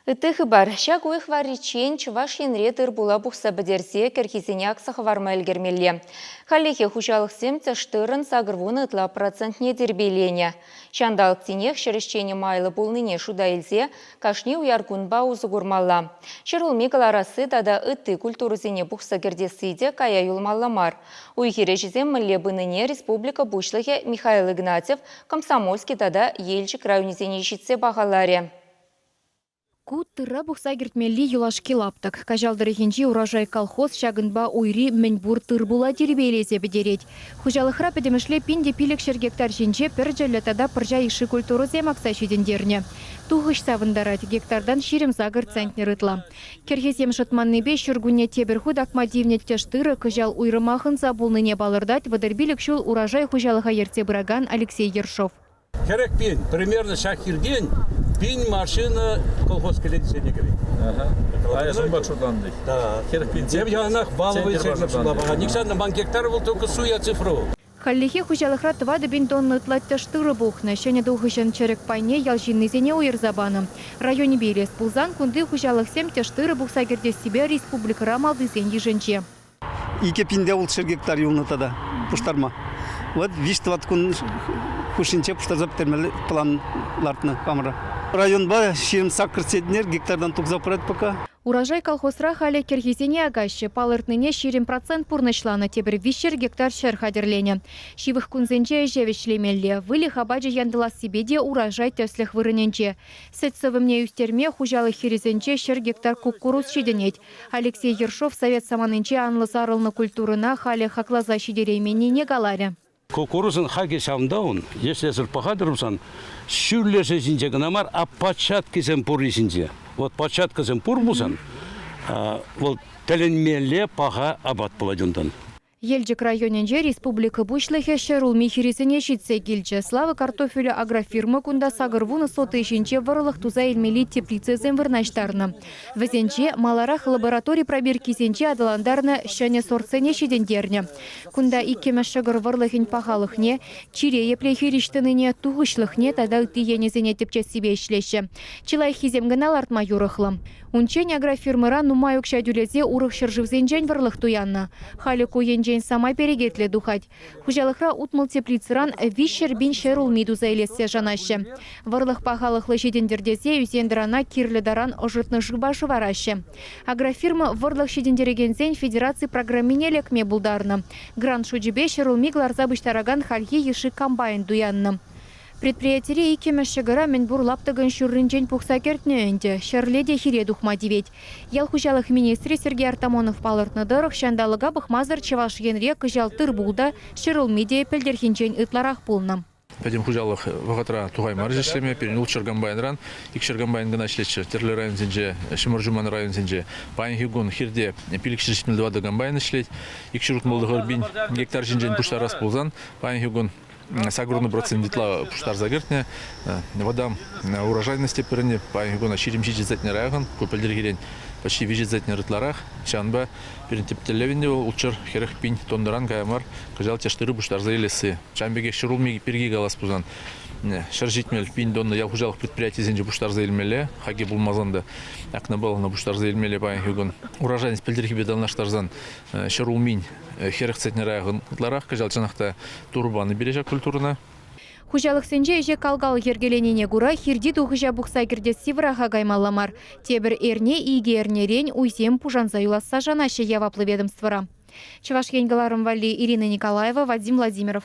Ытти хыпар. Ҫак уйӑх варриччен Чӑваш Енре тыр-пула пухса пӗтерсе кӗрхисене акса хӑварма ӗлкӗрмелле. Хальлӗхе хуҫалӑхсем тӗш-тыррӑн 80 ытла процентне тирпейленӗ. Ҫанталӑк тинех ҫӗр ӗҫченӗ майлӑ пулнине шута илсе кашни уяр кунпа усӑ курмалла. Ҫӗрулми кӑларасси тата ытти культурӑсене пухса кӗртесси те кая юлмалла мар. Уй-хир ӗҫӗсем мӗнле пынине республика Пуҫлӑхӗ Михаил Игнатьев Комсомольски тата Елчӗк районӗсене ҫитсе пахаларӗ. Ку тырра пухса кӗртмелли юлашки лаптӑк. Каҫал тӑрӑхӗнчи «Урожай» колхоз ҫакӑнпа уйри мӗнпур тыр-пула тирпейлесе пӗтерет. Хуҫалӑхра пӗтӗмӗшле 1500 гектар ҫинче пӗрчӗллӗ тата пӑрҫа йышши культурӑсем акса ҫитӗнтернӗ. Тухӑҫ савӑнтарать, гектартан 28 центнер ытла. Кӗрхисем шӑтманнипе ҫуркунне тепӗр хут акма тивнӗ тӗш тырӑ кӑҫал уйрӑмах ӑнса пулнине палӑртать 35 ҫул «Урожай» хуҫалӑха ертсе пыракан Алексей Ершов. 40 пин, примерно ҫак хиртен пин машина колхоз кӗлетсене кӗрет. А эс унпа шутланнӑ. Да. 40 пин. Тем яланах валовый цифра шутлама. Нихҫан ман гектар вӑл только суя цифра вӑл. Хальлӗхе хуҫалӑхра 4000 тонна ытла тӗш тырӑ пухнӑ. Ҫӗнӗ тухӑҫӑн чӗрӗк пайне ял ҫыннисене уйӑрса панӑ. Районӗпе илес пулсан кунти хуҫалӑхсем тӗш тырӑ пухса кӗртессипе республикӑра малтисен йышӗнче. 2600 гектар юлнӑ тата пуҫтарма. Вот виҫ-тӑват кун хушшинче пуҫтарса пӗтермелли план лартнӑ хамӑра. Районпа 28 центнер гектартан тухса пырать пока. «Урожай» колхозра халӗ кӗрхисене акаҫҫӗ. Палӑртнине 20% пурнӑҫланӑ, тепӗр 300 гектар ҫӗр хатӗрленӗ. Ҫывӑх кунсенче ӗҫе вӗҫлемелле. Выльӑх апачӗ янтӑлассипе те «Урожай» тӗслӗх вырӑнӗнче. Сӗт сӑвӑмне ӳстерме хуҫалӑх хирӗсенче 100 гектар куккурус ҫитӗнет. Алексей Ершов совет саманинче анлӑ сарӑлнӑ культурӑна халӗ хакласа ҫитерейменнине каларӗ. Кукурузӑн хакӗ ҫавӑнта ун. Если эсир пӑхатӑр пулсан, ҫӳллӗшӗ ҫинче кӑна мар, а початкисем пурри ҫинче. Вот початкӑсем пур пулсан, вӑл тӗлӗнмелле паха апат пулать унтан. Елчӗк районӗнче республика Пуҫлӑхӗ ҫӗрулми хирӗсене ҫитсе килчӗ. Слава картофелю агрофирма кунта 80 сотӑй ҫинче вӑрлӑх туса илмелли теплицӑсем вырнаҫтарнӑ. Вӗсенче маларах лаборатори пробиркисенче аталантарнӑ ҫӗнӗ сортсене ҫитӗнтернӗ. Кунта иккӗмӗш ҫӑкӑр вӑрлӑхӗн пахалӑхне, чире епле хирӗҫ тӑнине, тухӑҫлӑхне тата ытти енӗсене тӗпчессипе ӗҫлеҫҫӗ. Чи лайӑххисем кӑна лартма юрӑхлӑ. Унччен агрофирмӑра нумай укҫа тӳлесе урӑх ҫӗршывсенчен вӑрлӑх туяннӑ. Халӗ ку енчен самай перекетлӗ тухать. Хуҫалӑхра 60 теплицӑран 300 пин ҫӗрулми туса илессе шанаҫҫӗ. Вӑрлӑх пахалӑхлӑ ҫитӗнтӗр тесе ӳсен-тӑрана кирлӗ таран ӑшӑтнӑ шывпа шӑвараҫҫӗ. Агрофирма вӑрлӑх ҫитӗнтерекенсен федераци программине лекме пултарнӑ. Грант шучӗпе ҫӗрулми кӑларса пуҫтаракан хальхи йышши комбайн туяннӑ. Предприятире иккӗмӗш ҫӑкӑра мӗнпур лаптӑкӑн ҫурринчен пухса кӗртнӗ ӗнтӗ, ҫӗрле те хире тухма тивет. Ял хуҫалӑх министрӗ Сергей Артамонов палӑртнӑ тӑрӑх, ҫанталӑка пӑхмасӑр Чӑваш Енре кӑҫал тыр-пул та, ҫӗрулми те пӗлтӗрхинчен ытларах пулнӑ. Пӗтӗм хуҫалӑх вӑхӑтра тухаймарӗҫ ӗҫлеме. Пирӗн ултҫӗр комбайнран икҫӗр комбайн кӑна ӗҫлетчӗ тӗрлӗ районсенче, ҫумӑр ҫуман районсенче. Паянхи кун хирте 574 комбайн ӗҫлет. 269 пин гектар ҫинчен пуҫтарас пулсан, паянхи кун 80 процент ытла пуҫтарса кӗртнӗ. Вӑтам урожайность тепӗрне паянхи куна 27 центнер яхӑн, ку пӗлтӗрхирен почти 3 центнер ытларах. Ҫавӑнпа пирӗн тӗп тӗллев ӗнтӗ вӑл 640 пин тоннӑран кая мар кӑҫал тӗш тырӑ пуҫтарса илесси. Ҫавӑн пекех ҫӗрулми пирки калас пулсан, 170 пин тонна ял хуҫалӑх предприятийӗсенче пуҫтарса илмелле, хакӗ пулмасан та акнӑ-палӑнӑ пуҫтарса илмелле паянхи кун. Урожайность пӗлтӗрхипе танлаштарсан ҫӗрулмин 40 центнера яхӑн ытларах кӑҫал чӑнах та турӑ панӑ пире ҫак культурӑна. Хуҫалӑхсенче ӗҫе кал-кал йӗркеленине кура хирти тухӑҫа пухса кӗртесси вӑраха каймалла мар. Тепӗр эрне икӗ эрнерен уйсем пушанса юласса шанаҫҫӗ яваплӑ ведомствӑра. Чӑваш Ен кӑларӑм валли Ирина Николаева, Вадим Владимиров.